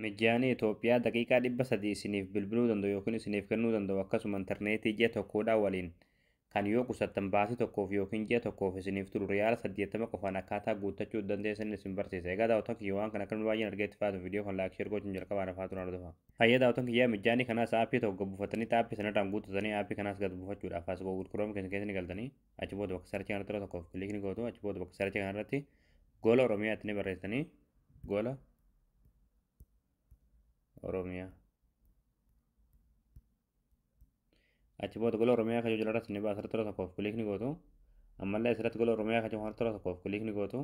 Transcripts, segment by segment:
Miidiyaanii Itoophiyaa daqiiqaa 300 isiniif bilbiluu danda'u yookiin isiniif kennuu danda'u, akkasuma intarneetii ji'a tokkodhaa waliin kan yoo qusattan baasii tokkoof yookiin ji'a tokkoof isiniif turu riyaala 80 qofaan akkaataa guuttachuu dandeessan isin barsiisa. Egaa daawwattoon kiyya, waan kana akka baay'een argee itti faatu viidiyoo kan like, share gochuun jalqabaa rafaa turan hordofa. Hayya, daawwattoon kiyyaa, miidiyaanii kanaas aappii tokko buufatanii aappii sanarraan guuttatanii, aappii kanaas gad buufachuudhaaf as Google Chrome keessa ni galtanii, achi booda bakka search kanarratti yeroo tokkoof click ni gootu. Achi booda bakka search kanarratti Gola Oromiyaatti ni barreessanii, Gola Oromiyaa. Achi booda Gola Oromiyaa kan jiru irratti ni baasa, yeroo tokkoof click ni gootu. Ammallee asirratti Gola Oromiyaa kan jiru yeroo tokkoof click ni gootu.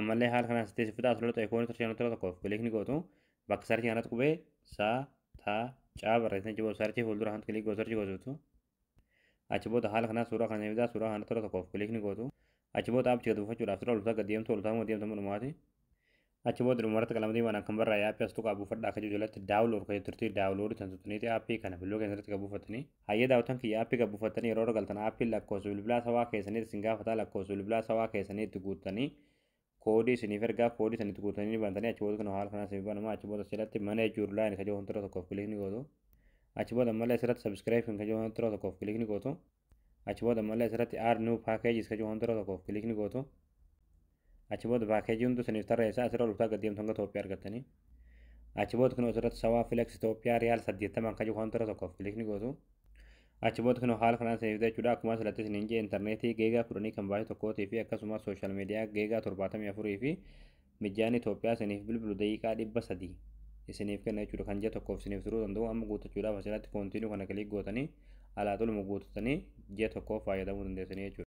Ammallee haala kanaan sitti sifitaa asirratti icon torchii yeroo tokkoof click ni gootu. Bakka search kanatti qubee saa taa caa barreessanii, achi booda search fuuldura kanatti click gootu, search gootu. Achi booda haala kanaan suuraa kana fidaa, suuraa kanatti yeroo tokkoof click ni gootu. Achi booda aappii gad buufachuudhaaf dura oltaa gad deemtu, oltaa immoo deemtu dhumaati. Achi booda dhumarratti qalama diimaan kan barraa'e aappii as tuqaa buufadhaa akka jiru jalatti download kan turtii download kan tuttaniiti aappii kana bilbilaa keessatti gad buufatanii. Hayyee daawwattan kiyya, aappii gad buufattanii yeroo galtan aappiin lakkoofsa bilbilaa sawaa keessanii isin gaafataa. Lakkoofsa bilbilaa sawaa keessanii itti guuttanii koodii isiniif ergaa, koodii sanitti guutanii bantanii, achi booda kan haala kanaa isiniif banama. Achi booda asirratti manage your line kan jiru yeroo tokkoof click ni gootu. Achi booda ammallee asirratti subscribe kan jiru yeroo tokkoof click ni gootu. Achi booda ammallee asirratti add new packages kan jiru yeroo tokkoof click ni gootu. Achi booda paakeejii hundi isiniif tarreessa, asirra oltaa gad deemtu hanga Itoophiyaa argattanii. Achi booda kun asirratti Sawaa Flex Itoophiyaa riyaal 80 kan jiru yeroo tokkoof click ni gootu. Achi booda kun haala kanaan isiniif jechuudha. Akkuma asirratti isiniin jee, intarneetii giga 10 kan baay'ee tokkootii fi akkasumas social media giga 74 fi miijaan Itoophiyaa isiniif bilbilu daqiiqaa 300 isiniif kenna jechuudha, kan ji'a tokkoof isiniif turuu danda'u. Amma guuttachuudhaaf asirratti continue kana click gootanii alaa xuluma guuttatanii ji'a tokkoof fayyadamuu dandeessanii jechuudha.